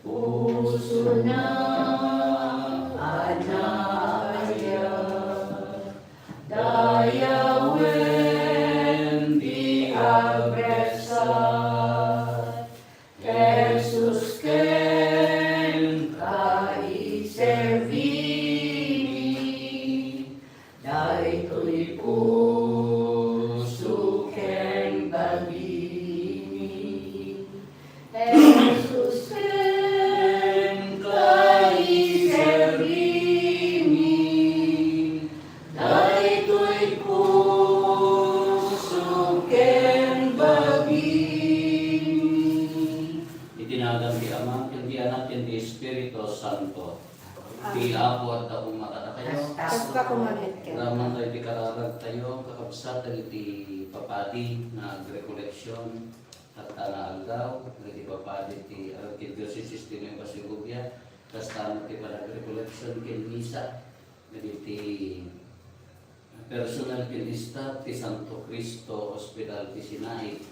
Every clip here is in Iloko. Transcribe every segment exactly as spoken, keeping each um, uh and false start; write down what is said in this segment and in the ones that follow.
Pusona a naayat, dayawen ti agbesat, Jesus, kenka iserbimi. Daytoy puso ken bagimi, Jesus, kenka iserbimi. Daytoy puso ken bagimi. Iti nagan ti Ama, ken ti Anak, ken ti Espiritu Santo. Ti Apo adda koma kadakayo. Kasta koma met kenka. Aramidtayo ti kararagtayo, kakabsat, dagiti papadi nga agrecollection tatta nga aldaw, dagiti papadi ti Arkidiocese ti Nueva Segovia, kasta met ti panagrecollection ken misa, dagiti personal ken staff ti Santo Cristo Hospital ti Sinaig.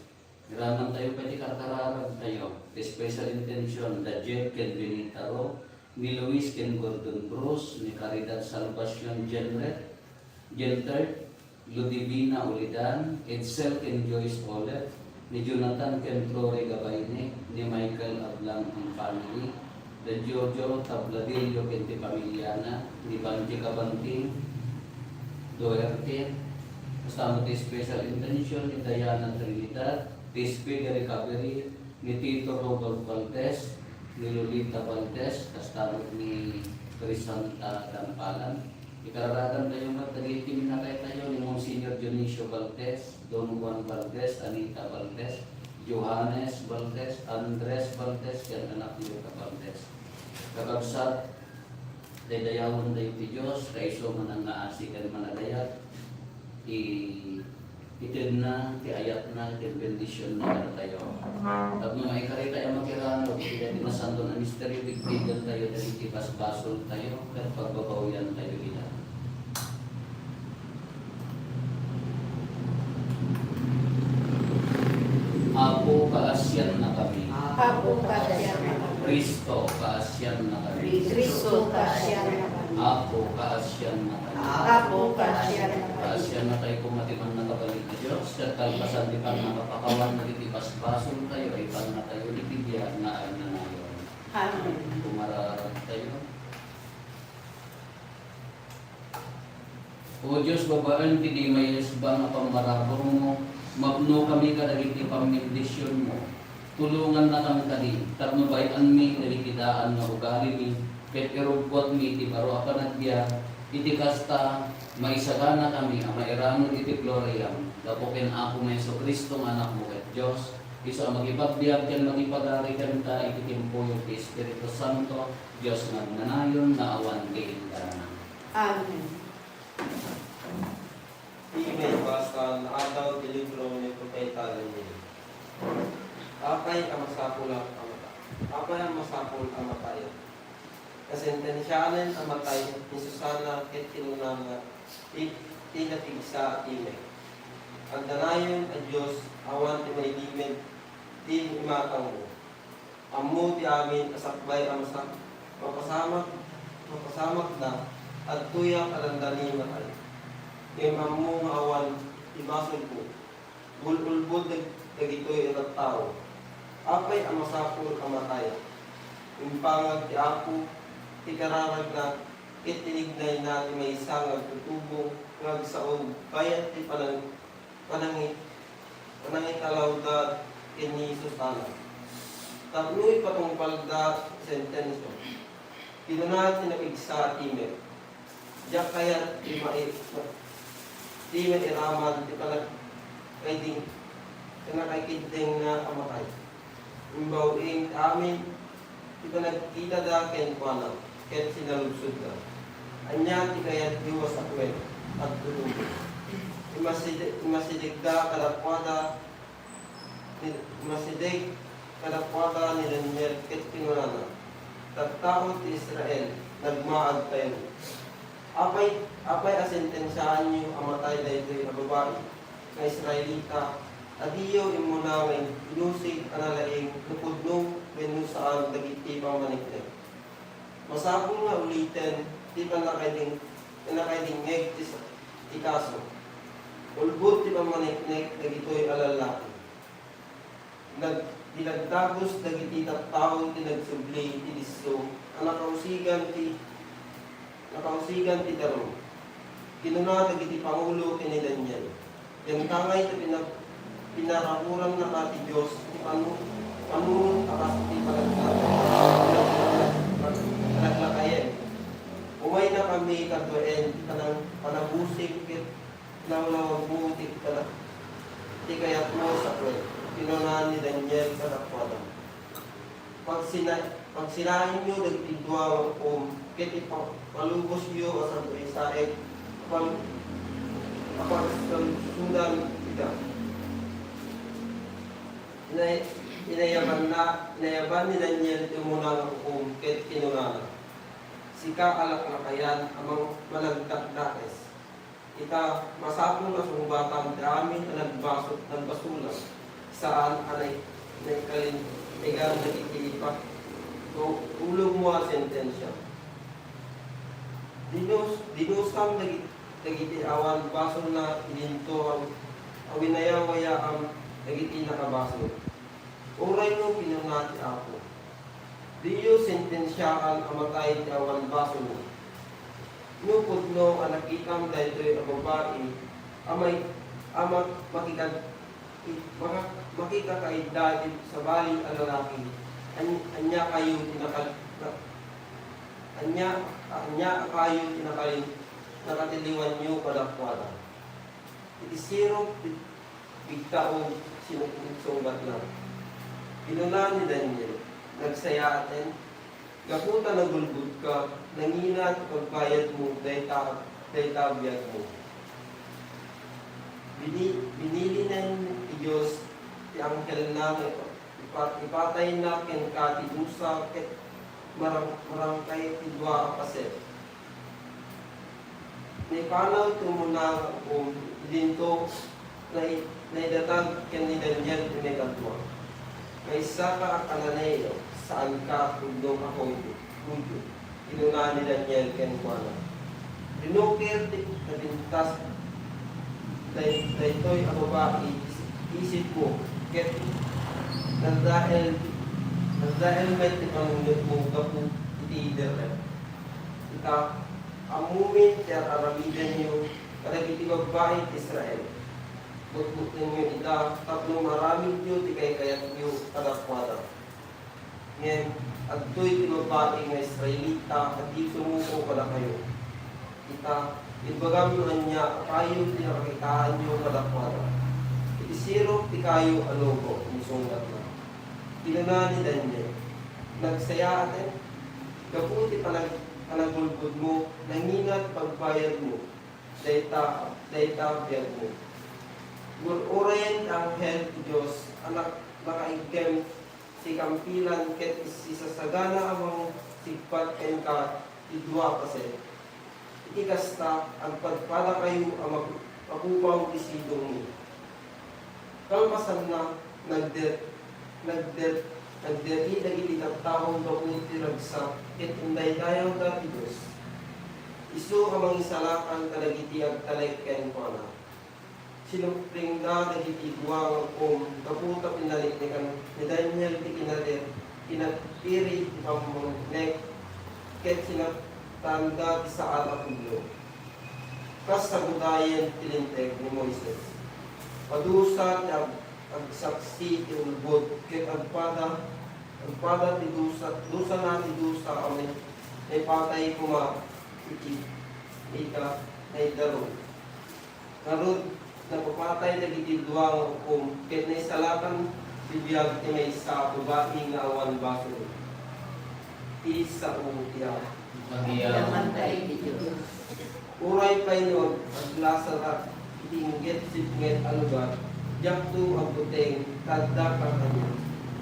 Aramidtayo pay ti karkararagtayo, ti special intention da Jeff ken Benita Ro, ni Luis ken Gordon Bruce, ni Caridad Salvacion Jenret, Jenter, Ludivina Ulidan, Edsel ken Joyce Olet, ni Jonathan ken Flori Gabayne, ni Michael Ablang and family, da Jojo Tabladillo ken ti pamiliana, ni Banji Kabanting Duerte, kasta met ti special intention ni Diana Trinidad, ti speedy recovery ni Tito Rodolfo Valdez, ni Lolita Valdez, kasta met ni Crisanta Dampalan. Ikararagantayo met dagiti minataytayo ni Monsignor Dionisio Valdez, Don Juan Valdez, Anita Valdez, Johannes Valdez, Andres Valdez, ken anak Luca Valdez. Kakabsat, daydayawentayo ti Dios, ta isu nga nangngaasit ken managayat, i-, itedna ti ayatna ken bendisionna kadatayo. Tapno maikaritayo a makirano iti daytoy nasanto a misterio, bigbigentantayo dagiti basbasoltayo ket pagbabawiantayo ida. Apo, kaasiannakami. Apo, kaasiannakami. Cristo, kaasiannakami. Cristo, kaasiannakami. Apo, kaasiannakami. Apo, kaasiannakami. Kaasiannakami koma ti mannakabalin a Dios, ket kalpasan ti pannakapakawan dagiti basbasoltayo, ipannatayo iti biag nga agnanayon. Amen. Kumararagtayo. O Dios, babaen ti di maisubang a pammaraburmo, mapnokami kadagiti pammendisionmo. Tulongannakami kadi tapno bay-anmi dagiti daan nga ugalimi, ket irugguatmi iti baro a panagbiag. Iti kasta, maisaganakami a mairanod iti gloriam, gapu ken Apomi Jesu-Cristo nga Anakmo ket Dios, isu a makipagbiag ken makipagari kenta iti tiempoyo ti Espiritu Santo, Dios nga agnanayon nga awan ti inggana. Amen. Ti maibasa nga addaw ti libro ni Profeta Daniel. Apay a masapul a mata-, apay a masapul a matayen? Nasentensianen a matay ni Susana ket kinunana ti, ti napigsa a timek. Agnanayon a Dios, awan ti mailimed ti imatangmo. Ammo ti amin a sakbay a masa-, mapasamak, mapasamakda, adtoyak a dandani matay. Ngem ammo nga awan ti basolko. Bul-ulbod dag-, dagitoy a tattao. Apay a masapul a matay? Imbangag ti Apo ti kararagna ket tinignayna ti maysa nga agtutubo nga agsaog bayat ti panang-, panangi-, panangitalawda ken ni Susana. Tapno ipatungpalda ti sentensia, kinuna ti napigsa a timek, "Diak kayat ti mai-, ti mairaman ti panag-, kaiding-, panagkaikeddengna a matay." Imbaw-in ti amin ti panagkitada kenkuana ket sinaludsodda, "Ania ti kayatyo a sakuen? Adtoyo." Immasideg-, immasidegda kadakuada ni, immasideg kadakuada ni Daniel ket kinunana, "Tattao ti Israel, nagmaagtayo. Apay, apay a sentensiaanyo a matay daytoy a babai nga Israelita Adiyo immuna nga inusig a nalaing no pudno wenno saan dagiti pammaniknek. Masapul nga uliten ti pannakaiding-, pannakaidingngeg ti sa-, ti kaso. Ulbod ti pammaniknek dagitoy a lallaki. Nag-, dinagdagus dagiti tattao ti nagsubli ti disso a nakausigan ti, nakausigan ti darum. Kinuna dagiti pangulo ken ni Daniel, "Diantangay ta pina-, pinaraburannaka ti Dios ti panu-, panunot a kas ti panagla-, panagla-, panaglakayen. Umaynakami kaduen ti panang-, panagusig ket lawlawagmo ti kada-, ti kayatmo sa kue," kinuna ni Daniel kadakuada. "Pagsina-, pagsinaenyo dagiti dua nga ukom ket ipa-, palubosyo a saguesaet a pal-, a pagsalsudan ida." Inay-, inayabanna, inayaban ni Daniel ti umuna nga ukom ket kinunana, "Sika a laklakayan a mang-, managdakdakes. Ita, masapul a sungbatam ti amin a nagbaso-, nagbasolam, saan a nai-, naikalintegan dagiti ipa-, tu-, tulogmo a sentensia. Dinus-, dinusam dagi-, dagiti awan basolna idinto a, a winayawayaam dagiti nakabasol. Uray no kinuna ti Apo, 'Diyo sentensiaan a matay ti awan basolna.' No pudno a nakitam daytoy a babai a may-, a ma-, makikad-, maka-, makikakaidda ti sabali a lalaki, an-, aniakayo ti nakal-, na-, ania-, aniakayo ti nakal-, nakatiliwanyo kadakuada?" Iti sirok ti bigtaog, sinu-, sungbatna. Kinuna ni Daniel, "Nagsayaaten, gapu ta nagulbodka, nangina ti pagbayadmo dayta, dayta a biagmo. Bini-, binilinen ti Dios ti anghelna nga ipa-, ipatayna kenka ti dusa ket marang-, marangkay ti dua a paset." Naipanaw ti umuna nga ukom idinto, nai-, naidatag ken ni Daniel ti maikadua. "Maysaka a Cananeo, saanka a pudno a Judio," Judio, kinuna ni Daniel kenkuana. "Rinuker ti napintas day-, daytoy a babai iti isipmo, ket nagdael, nagdael met ti panunotmo gapu iti derrep. Ita, ammomin ti ar-aramidenyo kadagiti babbai ti Israel. Butbutnenyo ida tapno maaramidyo ti kaykayatyo kadakuada. Ngem adtoy ti babbai nga Israelita a di sumuko kadakayo. Ita, imbagam no ania a kayo ti nakakitaanyo kadakuada. Iti sirok ti kayo a lobo," insungbatna. Kinuna ni Daniel, "Nagsayaaten, gapu ti panag-, panagulbodmo, nangina ti pagbayadmo dayta, dayta a biagmo. Gur-urayen ti anghel ti Dios a nak-, nakaiggem ti kampilan ket isisasagana a mangsigpat kenka ti dua a paset. Iti kasta, agpadpadakayo a mag-, mapupaw ti sidongmo." Kalpasanna, nagder-, nagder-, nagderi dagiti tattao gapu iti ragsak ket indaydayawda ti Dios. Isu a mangisalakan kadagiti agtalek kenkuana. Sinupplingda dagiti dua nga ukom gapu ta pinaliklikan ni Daniel ti kinarir-, kinatiri ti pammaniknek ket sinaptanda ti saan a pudno. Kas sagudayen ti Linteg ni Moises, padusa ti ag-, agsaksi ti ulbod ket agpada, agpada ti dusa, dusana ti dusa a may-, maipatay koma iti ika naidarum. Ngarud, napapatay dagiti dua nga ukom ket naisalakan ti biag ti maysa a babai nga awan basol. Ti sao ti Apo. Agyamankami, Dios. Uray pay no ag-, aglasatak iti inggit sipnget a lugar, diakto agbuteng ta addaka kaniak.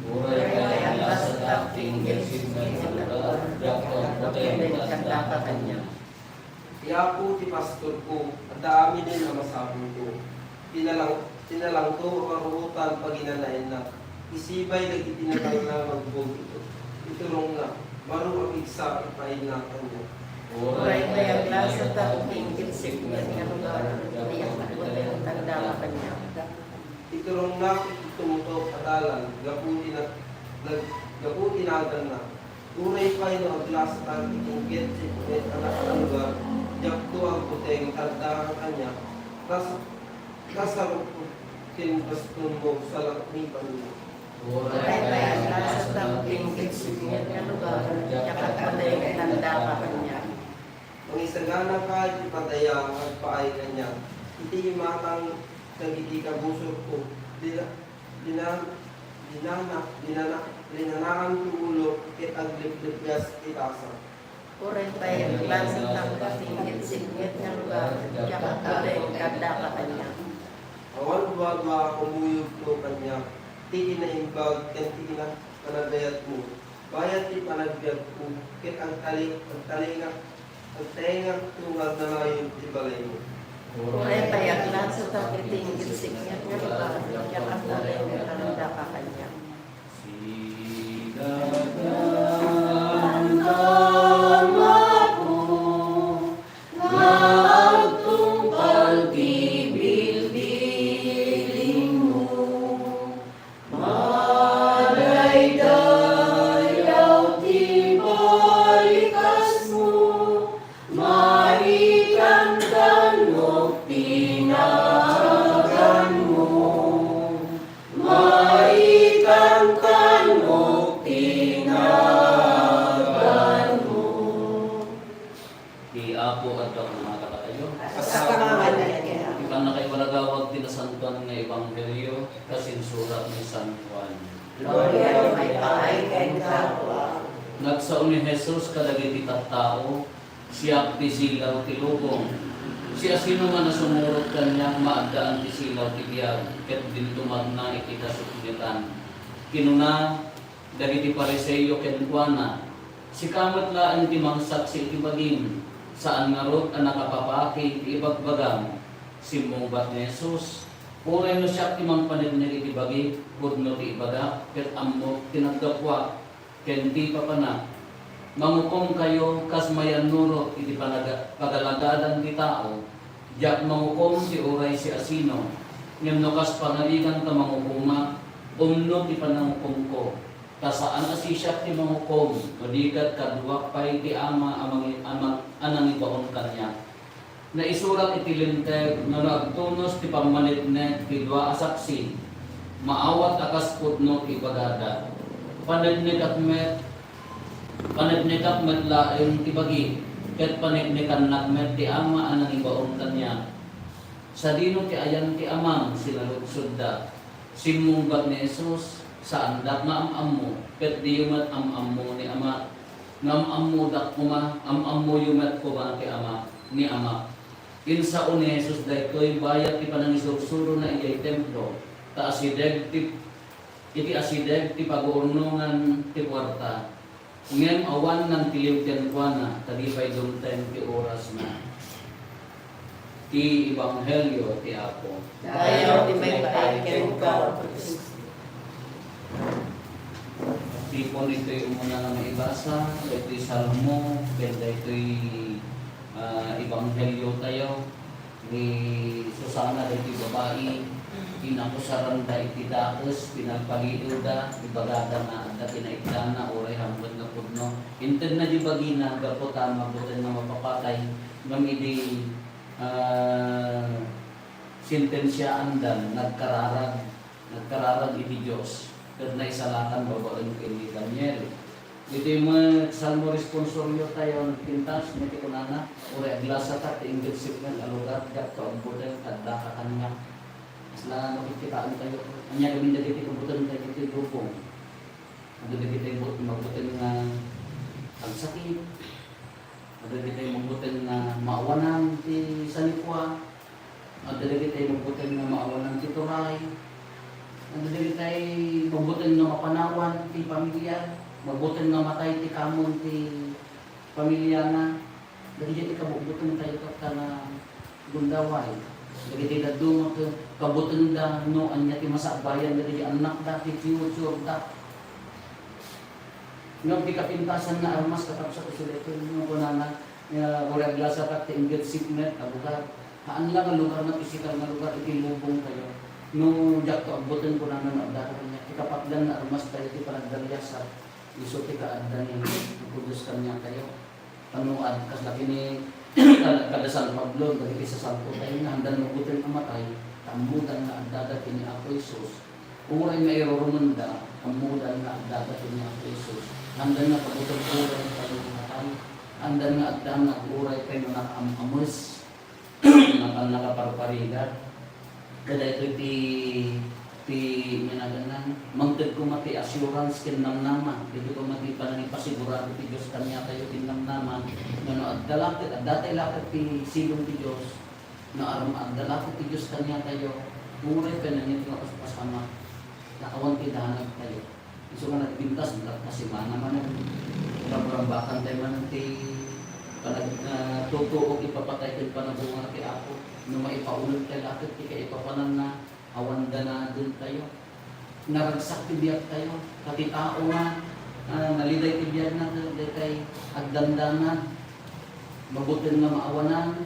Uray pay aglasatak iti inggit sipnget a lugar, diakto agbuteng ta addaka kaniak. Ti Apo ti pastorko, adda aminen a masapulko. Ti nalang-, Sinalangto a karuotan paginanaenna. Isibay dagiti natalna nga ubbog ito. Iturongna, baro a pigsa a painna kaniak. Uray pay aglasatak ti inggit sikmet nga lugar, diak agbateng tanda kaniak. Iturongna iti tumutop a dalan, gapu ti na-, nag-, gapu ti naganna. Uray pay no aglasatak iti inggit sikmet a lugar, diakto agbuteng tanda kaniak. Tas Kasarukot ken bastonmo, salaknibanmo. Uray pay aglasatak ti inggit sikmet nga lugar, diak agbateng tanda kaniak. Mangisaganaka iti patay a agpaay kaniak. Iti imatang dagiti kabusorko, dina-, dina-, dinana-, dinana-, linanaan ti ulo ket agliplepias ti tasa. Uray pay aglasatak ti inggit sikmet nga lugar, diak agbateng tanda kaniak. Awan duadua a kumuyogko kaniak, ti kinaimbag ken ti kina-, panagayatmo. Bayat ti panagbiagko, ket agtali-, agtalingak, agtaengakto nga agnanayon ti balaymo. Uray pay aglasatak ti inggit sikmet nga lugar, diak agbateng tanda kaniak. Sidadan, Amako, nga agtungpal ti bilbilinmo. Madaydayaw ti balikasmo, maikankanok ti naganmo. Maikankanok ti naganmo. Ti Apo adda koma kadatayo. Kasama met kenka. Ti pannakaiwaragawag ti Nasantoan nga Ebanghelio kas insurat ni San Juan. Gloria maipaay kenka, Apo. Nagsao ni Jesus kadagiti tattao, "Siak ti silaw ti lubong. Siasinoman a sumurot kaniak, maaddaan ti silaw ti biag, ket dinto magna iti kasuknetan." Kinuna dagiti Fariseo kenkuana, "Sika met laeng ti mangsaksi iti bagim, saan ngarud a nakapapaki ti ibagbagam." Simmungbat ni Jesus, "Uray no siak ti mangpaneknek iti bagi, pudno ti ibagak, ket ammok ti naggapuak ken ti papanak. Mangukomkayo kas mayannurot iti panaga-, pagalagadan ti tao. Diak mangukom ti uray siasino, ngem no kas pangarigan ta mangukomak, umno ti panangukomko. Ta saan a sisiak ti mangukom, no di ket kaduak pay ti Ama a mangi-, a mang-, a nangibaon kaniak." Naisurat iti Linteg nga no agtunos ti pammaneknek ti dua a saksi, maawat a kas pudno ti ibagada. Paneknekak met, paneknekak met laeng ti bagi, ket paneknekannak met ti Ama a nangibaon kaniak. "Sadino ti ayan ti Amam?" sinaludsodda. Simmungbat ni Jesus, "Saandak nga am-ammo, ket diyo met am-ammo ni Ama. No am-ammodak koma, am-ammoyo met koma ti Ama, ni Ama." Insao ni Jesus daytoy bayat ti panangisursurona idiay Templo, ta asideg ti, iti asideg ti paguurnongan ti puerta. Ngem awan nangtiliw kenkuana, ta di pay dumteng ti orasna. Ti Ebanghelio ti Apo. Dayaw ti maipaay kenka, Apo Kristo. Tipon itoy umuna nga maibasa, daytoy Salmo, ken daytoy, ah, Ebanghelio tayo. Ni Susana daytoy babai, inakusaranda iti dakes, pinalpaliiwda, ibagada nga adda kinaiddana, uray hambuet nga pudno. Intedna di bagina, gapu ta magbuteng nga mapapatay, ngem idi, ah, sentensiaandan, nagkararag. Nagkararag iti Dios, ket naisalakan babaen ken ni Daniel. Iti met Salmo responsorio tayo nagpintas, iti kunana, "Uray aglasatak ti inggit sikmet a lugar, diak agbuteng tanda kaniak." Kasla nga makikitaentayo, ania ngamin dagiti kabutengtayo iti lubong? Adda dagiti but-, magbuteng nga agsakit, adda dagiti magbuteng nga maawanan ti sanikua, adda dagiti magbuteng nga maawanan ti turay, adda dagiti magbuteng nga mapanawan ti pamilya, magbuteng nga matay ti kameng ti pamilyana. Dagiti ti kabutbutengtayo tatta nga gundaway. Dagiti dadduma ket kabutengda no ania ti masakbayan dagiti annakda, ti future da. Ngem ti kapintasan nga armas, katapusat isu daytoy, no kunana, nga uray aglasatak ti inggit sipnget, abugar. Haan la nga lugar nga pisikal nga lugar, iti lubongtayo. No diakto agbuteng, kunana, no adda kaniak, ti kapatgan nga armastayo ti panagdaliasat. Isu ti kaadda ni Apo Dios kaniatayo. Ano, ad-, kasla ken ni, kada, kada San Pablo, dagiti sasantotayo nga haandan mabuteng a matay, ta ammoda nga addada ken ni Apo Jesus. Uray mairurumenda, ammoda nga addada ken ni Apo Jesus. Haandan nga kabuteng uray tayo matay. Haandan nga adda nga uray tayo nakaam-ames. Napan nakaparparigat. Kadaytoy ti, ti, nga nagannan, mangted koma ti assurance ken namnama. Dagitoy koma ti panangipasigurado ti Dios kaniatayo ken namnama. Nga no adda laket, adda tay laket ti silong ti Dios. No aram-, adda laket ti Dios kaniatayo. Uray pay nangngeg nga paspasamak. Ta awan ti danagtayo. Isu nga nagpintas, nagkasimana manen, ramrambakan tayo manen ti panag-, ah, tutuok ipapatay ken panabunga ti Apo. No maipaulod tayo laket ti kaipapananna, awan danaden tayo. Naragsak ti biag tayo. Ket ti tao nga, ah, naliday ti biagna, ket daytay agdandanag. Mabuteng nga maawanan,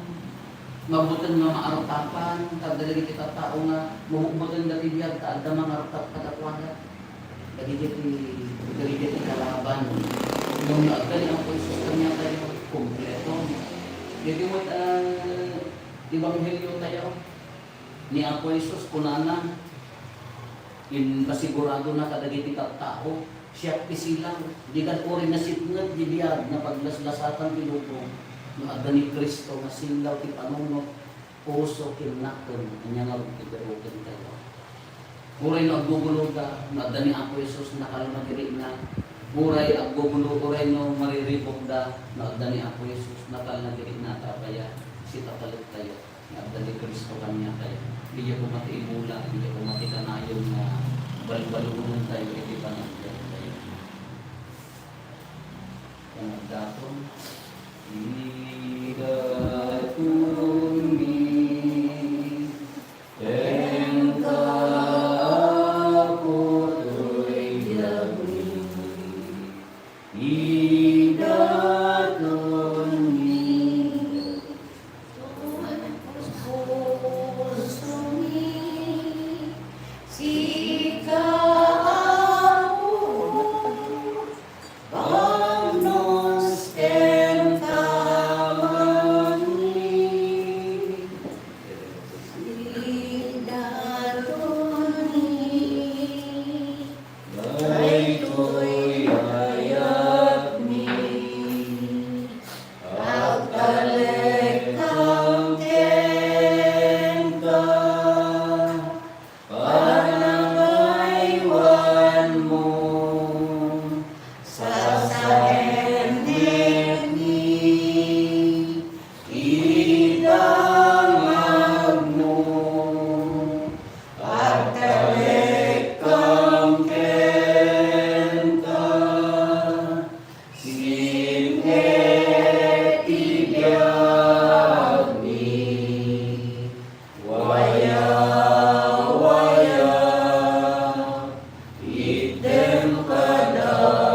mabuteng nga maartapan, kadagiti tattao nga mabutbuteng dati biag ta adda mangartap kadakuada. Dagiti, dagiti kalaban. Ngem no adda ni Apo Jesus kaniatayo, kompleto. Dagiti met, ah, ebanghelio tayo. Ni Apo Jesus, kunana, impasigurado na kadagiti tattao, "Siak ti silaw. Dikan uray nasipnget ti biag, napaglaslasatan ti lubong." No adda ni Cristo nga silaw ti panunot, puso ken nakem, ania nga rugtigarugen tayo. Uray no agguguloda, no adda ni Apo Jesus, nakalma diri na. Uray aggugulo, uray no mariribukda, no adda ni Apo Jesus, nakalma diri na, tapaya, sitatalek tayo. Nga adda ni Cristo kaniatayo. Diay koma ti ibula, diay koma ti kanayon nga balbaluonentayo iti panagbiagtayo. Panagdaton. Idatonmi kenka, Apo, toy biagmi. Idatonmi, pusomi, sika, Apo, bagnos kenka met. Idatonmi. Daytoy ayatmi, agtalekkam kenka, panangaywanmo, sasaennekmi, ita nga agno, agtalekkam kenka, sipnget ti biagmi, waya, waya, itdem kadakami.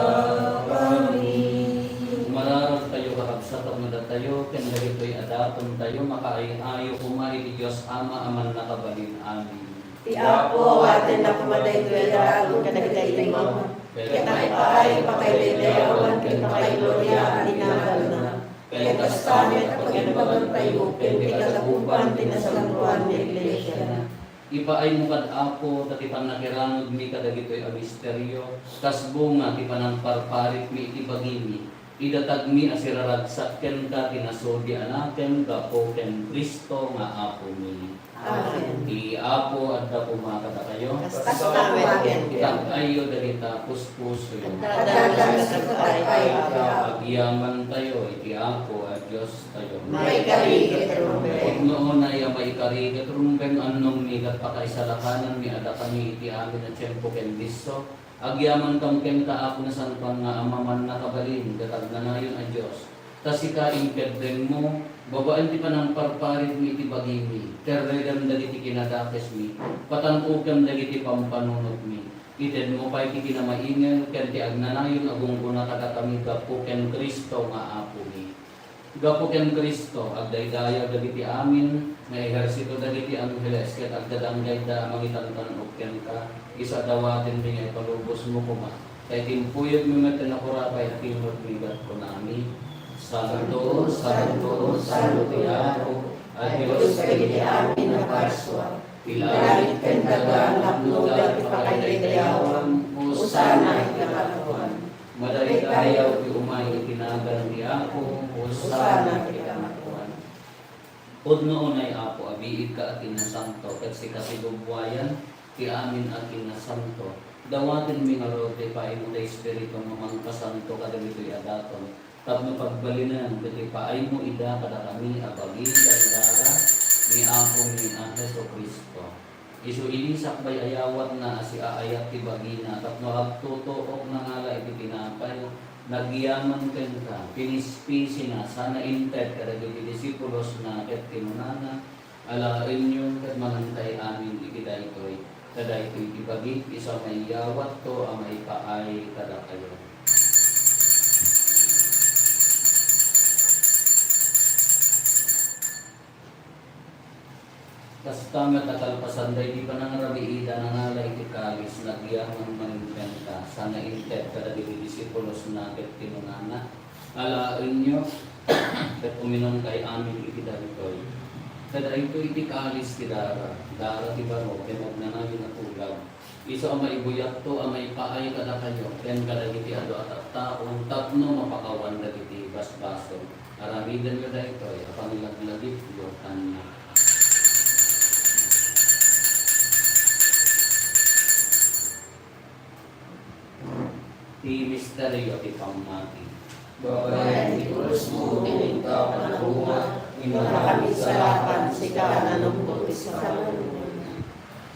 Umararag tayo, kakabsat, tapno datayo ken dagitoy a datontayo makaay-ayo koma iti Dios Ama a Mannakabalin. Amen. Ti Apo, awatenna koma daytoy a daton kadagiti immuna, ket ipaay pakaidayawan ken pakaigloria ti naganna. Ket kasta met a pagibagentayo ken ti kadakupan ti nasantoan nga iglesiana. Ipaaymo kad Apo, dagiti pannakiramidmi kadagitoy a misterio, kas bunga ti panangparparikmi iti bagimi. Idatagmi a siraragsak kenka ti nasudi a nakem gapu ken Cristo nga Apomi. Amen. Ti Apo adda koma kadakayo. Kasta met kenka. Itag-ayyo dagita puspusoyo. Adda, adda, adda. Agyamantayo iti Apo a Diostayo. Maikari ket rumbeng. Pudno unay a maikari ket rumbeng, annongmi ket pakaisalakananmi a dakami iti amin a tiempo ken disso. Agyamankam kenka, Apo Nasantoan nga Ama, Mannakabalin ket agnanayon a Dios. Ta sika, inkeddengmo, babaen ti panangparparitmi iti bagimi, terregem dagiti kinadakesmi, patan-okem dagiti pampanunotmi. Itedmo pay ti kinamaingen ken ti agnanayon a gunggona kadakami gapu ken Cristo nga Apomi. Gapu ken Cristo, agdaydayaw dagiti amin nga ehersito dagiti angheles ket agdadanggayda a mangitantan-ok kenka, isu a dawatenmi nga ipalubosmo koma. Ta itimpuyogmi met ti nakurapay a timekmi ket kunami, "Santo, santo, santo ti Apo a Dios dagiti amin a parsua. Ti langit ken daga napnoda ti pakadaydayawan. Hosanna iti kamatuan. Madaydayaw ti umay iti nagan ti Apo. Hosanna iti kamatuan." Pudno unay, Apo, a biigka a kinnasanto, ket sika ti gubbuayan ti amin a kinnasanto. Dawatenmi ngarud ti paaymo ti Espiritu nga mangpasanto kadagitoy a daton, tapno pagbalinen iti paaymo ida kadakami a bagi ken dara ni Apomi a Jesu-Cristo. Isu idi sakbay a yawatna a siaayat ti bagina tapno agtutuok nangala iti tinapay, nagyaman kenka, pinispisina, sana inted kadagiti disipulosna ket kinunana, "Alaenyo ket manangtay amin iti daytoy, ta daytoy ti bagik, isu a maiyawatko a maipaay kadakayo." Kasta met a kalpasan daydi panangarabiida, nangala iti kalis, nagyaman manen kenka, sana inted kadagiti disipulosna ket kinunana, "Alaenyo, ket uminumkay amin iti daytoy. Ta daytoy ti kalis ti dara, dara ti baro ken agnanayon a tulag. Isu a maibuyatko a maipaay kadakayo ken kadagiti adu a tattao tapno mapakawan dagiti basbasol. Aramidenyo daytoy a pangilaglagipyo kaniak." Ti misterio ti pammati. Babaen ti krusmo, ken inka a panagungad, inka a naisalakan, sika a nanungkot iti kabalin.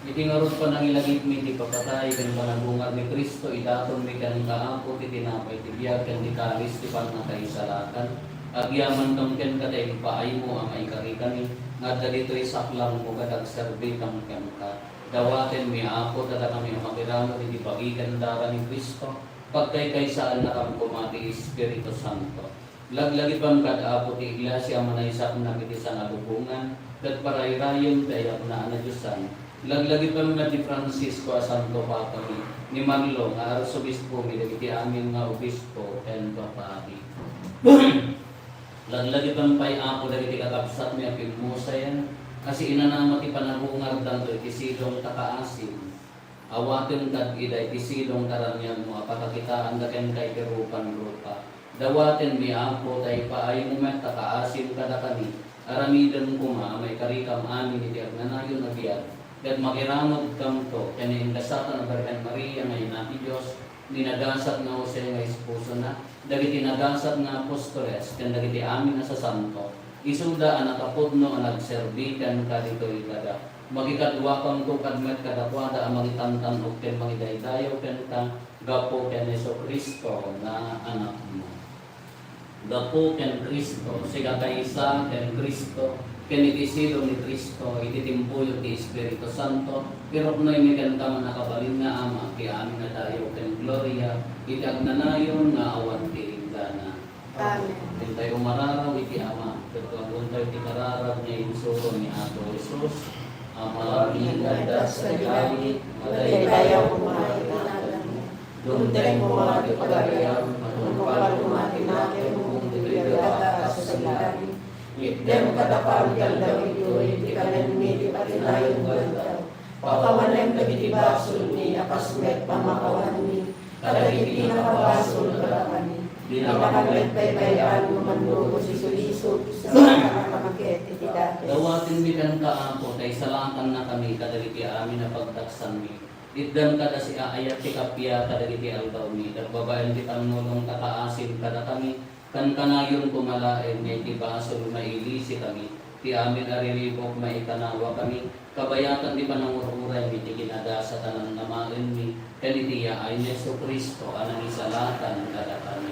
Iti ngarud panangilagipmi ti ipapatay ken panagungad ni Cristo, idatonmi kenka, Apo, ti tinapay ti biag ken ti kalis ti pannakaisalakan. Agyamankam kenka ta impaaymo a maikarikami nga adda ditoy saklangmo ket agserbikam kenka. Dawatenmi, Apo, ta dakami a makiramut iti bagi ken dara ni Cristo, pagkaykaysaannakam koma ti Espiritu Santo. Laglagipem kad, Apo, ti iglesia a manaysaknak iti sangalubongan, ket parayrayem ti ayatna a nadiosan. Laglagipem met ni Francisco a Santo Papami, ni Marlo nga Arsobispomi, dagiti amin nga obispo ken papadi. Laglagipem pay, Apo, dagiti kakabsatmi a pimmusayen, a siinanama ti panagungardanto iti sidong ta kaasim. Awaten kad ida iti sidong ta raniagmo a pakakitaanda kenka iti rupan rupa. Dawatenmi, Apo, ta ipaaymo met ta kaasim kadakami. Aramidem koma a maikarikam amin iti agnanayon a biag, ket makiramutkamto ken ni Inda Santa a Birhen Maria nga Ina ti Dios, ni nagasat nga Jose nga esposona, dagiti nagasat nga apostoles, ken dagiti amin a sasanto, isuda a nakapudno a nagserbi kenka ditoy daga. Makikaduakamto kad met kadakuada a mangitantan-ok ken mangidaydayaw kenka gapu ken Jesu-Cristo nga Anakmo. Gapu ken Cristo, sika kaysa ken Cristo, ken iti sidong ni Cristo, iti timpuyog ti Espiritu Santo, iruknoymi kenka, mannakabalin nga Ama, ti amin a dayaw ken gloria, iti agnanayon nga awan ti inggana. Amen. Dintay umararaw iti Ama, ket agguntayo ti kararag nga insuro ni Apo Jesus, Amami nga adda sadiay, madaydayaw koma iti naganmo. Dumteng koma ti pagariam, tungpal koma ti nakemmo, ditoy daga a sadiay. Itdem kadakami ti aldaw itoy, ti kanenmi ti patinayon nga aldaw. Pakawanem dagiti basolmi a kas met pamakawanmi kadagiti nakabasol kadakami. Dinakam met baybay-an no mannurot iti sulisog, saan a makamakit iti dakes. Dawatenmi kenka, Apo, ta isalakannakami kadagiti amin a pagdaksanmi. Itdem kad a siaayat ti kappia kadagiti aldawmi, ket babaen ti pannulong ta kaasim kadakami, kankanayon koma laeng nga iti basol mailisikami, ti amin a riribuk maikanawakami, kabayatan ti panangur-uraymi ti kinagasat a namnamaenmi, ken iti yaay ni Jesu-Cristo a nangisalakan kadakami.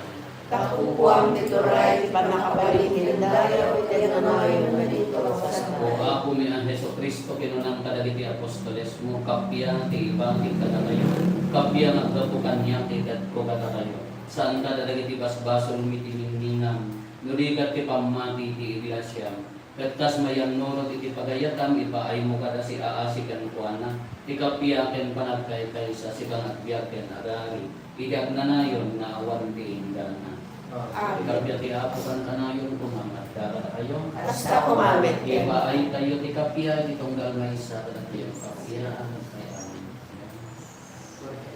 Kakukuam ti turay ti pannakabalin ken dayaw iti agnanayon nga ditoy a kasla. O Apomi a Jesu-Cristo, kinunam kadagiti apostolesmo, kappia ti ibatik kadakayo, kappia nga aggapu kaniak ti ikatko kadakayo. Saanka dagiti basbasolmi ti ningningam, no di ket ti pammati ti iglesiam. Ket kas mayannurot iti pagayatam, ipaaymo kada siaasi kenkuana ti kappia ken panagkaykaysa, sika nga agbiag ken agari iti agnanayon nga awan ti inggana. Amen. Ti kappia ti Apo kankanayon koma, adda kadakayo. Kasta koma met kenka. Ipaaytayo ti kappia iti tunggal maysa kadakayo. Kappia, kappia.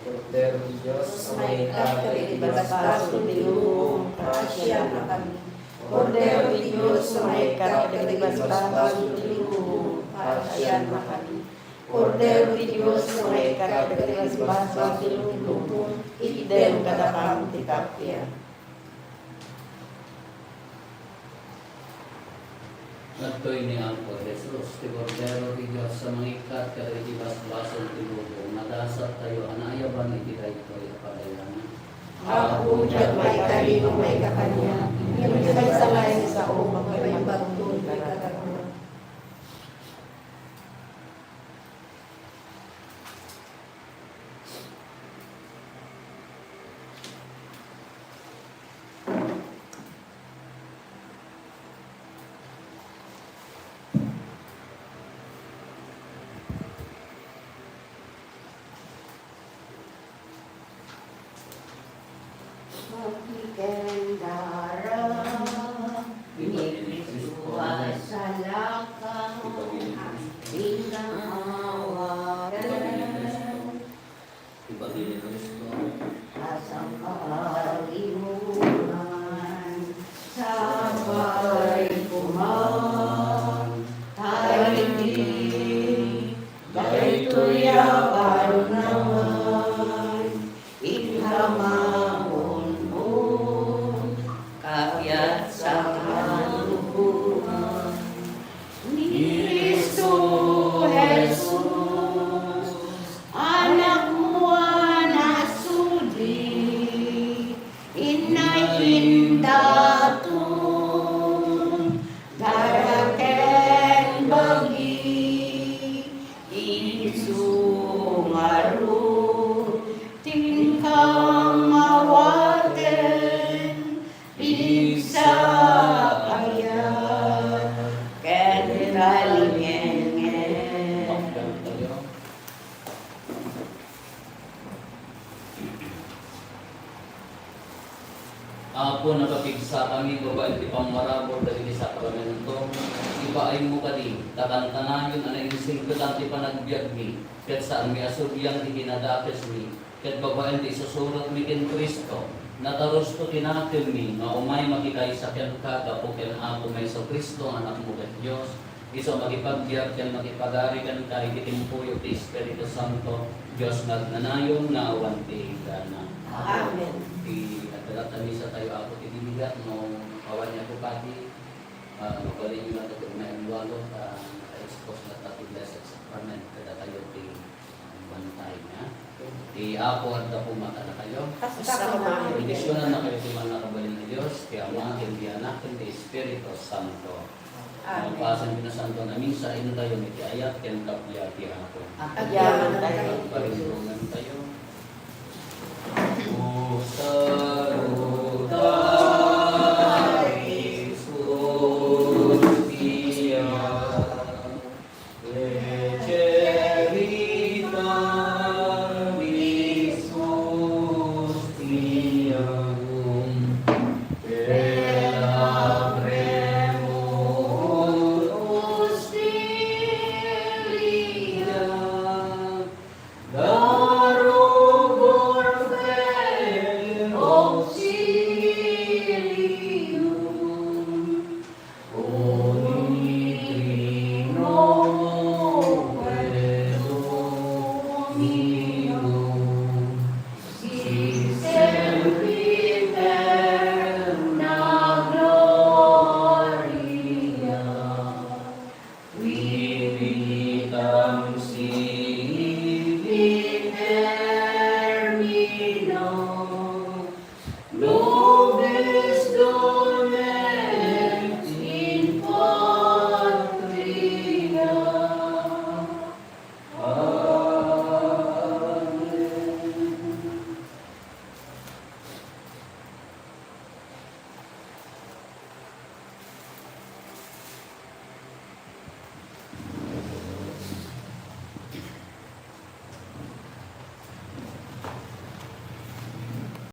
Kordero ti Dios, a mangikkat kadagiti basbasol ti lubong, pasianakami. Kordero ti Dios, a mangikkat kadagiti basbasol ti lubong, pasianakami. Kordero ti Dios, a mangikkat kadagiti basbasol ti lubong, itdem kadakam ti kappia. Daytoy ni Apo Jesus, ti Kordero ti Dios a mangikkat kadagiti basbasol ti lubong, nagasattayo a naayaban iti daytoy a pagayanan. Apo, diak maikari no maikkan kaniak, ngem maysa laeng sao a maipapan ti kadakuada. Mapiken dara ni Cristo a salakam, pinangawaten. Ibagi ni Cristo. Asam kaalimunan, sabay kuman, ay di, daytoy a banangan, inhamaon mo, kapiat sa kaluguran. Ni Cristo Jesus, Anak mo a nasudi, inna indaton, daraken bagi, isu ngarud, ti inka mawaten, Pigsa, ayat, ken kalinengen. Apo, napapigsakami babaen ti pammarabur dagiti sakramento. Ipaaymo kadi, ta kankanayon a nainsingketan ti panagbiagmi, ket saanmi a sudian ti kinadakesmi. Ket babaen ti isusurotmi ken Cristo, natarusto ti nakemmi nga umay makikaysa kenka gapu ken Apomi a Jesu-Cristo nga Anakmo ket Dios, isu a makipagbiag ken makipagari kenka iti timpuyo ti Espiritu Santo, Dios nga agnanayon nga awan ti inggana. Amen. Ti adda latta misa tayo, Apo, ti bibigat no awan ni Apo Padi, ah, mabalinyo latta ti umaen walo, ta naka-expose latta ti Blessed Sacrament kadatayo ti Bantay nga. Ti Apo adda koma kadakayo. Kasta koma. Bendisyonannakayo ti mannakabalin a Dios, ti Ama, ken ti Anak, ken ti Espiritu Santo. Amen. Malpasen ti nasantoan a misa, intayo iti ayat ken kappia ti Apo. Agyamantayo. Agparintugantayo. O saluda, Jesus, Dia.